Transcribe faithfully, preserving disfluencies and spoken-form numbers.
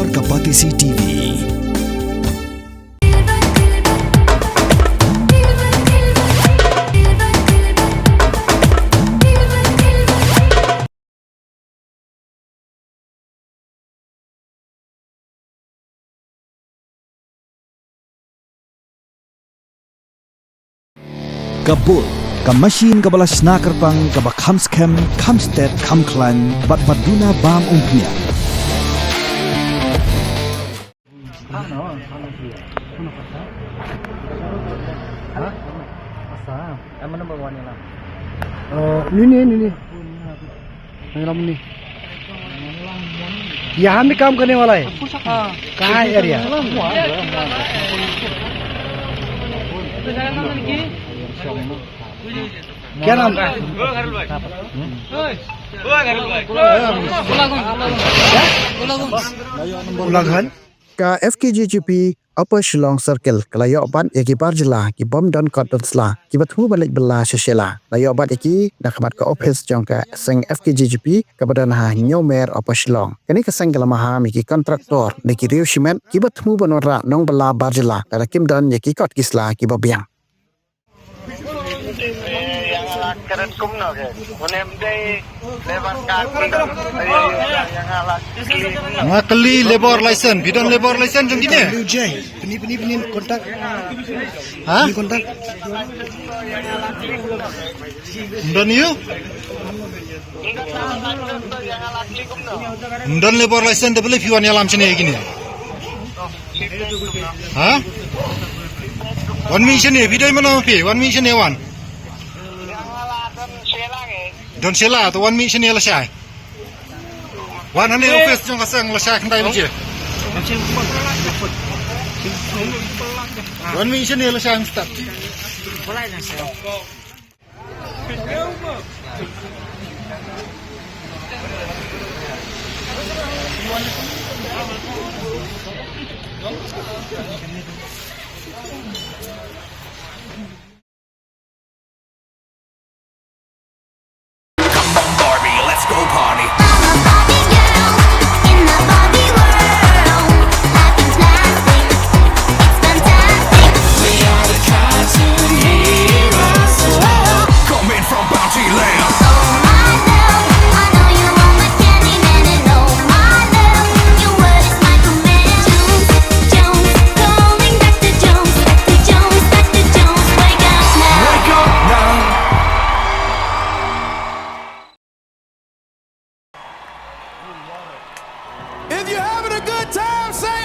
Ka Batesi T V. Ka bul, ka machine kaba la shna kyrpang, kaba kham skhem, kham stet, kham khlaiñ, bad ba duna bam umphniang. Nini, nini. Nanglam ni. यहाँ भी काम करने वाला है। कहाँ है एरिया? क्या नाम? उलाघन। Ka F K J G P Upper Shillong Circle ka la ïoh bat ïa ki bar jylla ki bym don kot don sla kiba thmu ban leit bylla sha Shella. La ïoh bat ïa ki na khmat ka ophis jong ka seng F K J G P kaba don ha Hynñiewmer, Upper Shillong. Kane ka seng ka la maham ïa ki kontraktor ne ki riew shimet kiba thmu ban wanrah nongbylla bar jylla lada kim don ïa ki kot ki sla kiba biang. Nga kylli labour license, phi don labour license jong kine? Pini, pini, pini contact. Ha? Pini contact. Ym don ïa u? Ym don labour license te balei phi wan ïalam shane ïa kine? Ha? Wan mih shane, phi dei mano phi? Wan mih shane wan. Don Shella, to wan mih shane lashai. Wan hangne office jong ka seng lashai khyndai baje. Wan mih shane lashai mynstep. Come on, Barbie, let's go party. I'm a Barbie girl in the Barbie world. Life in plastic, it's fantastic. We are the cartoon heroes. Whoa. Coming from Bounty Land. Oh my love, I know you want my Candyman and oh my love, your word is my command. Jones, Jones, calling Doctor Jones, Doctor Jones, Doctor Jones, wake up now. Wake up now. If you're having a good time, say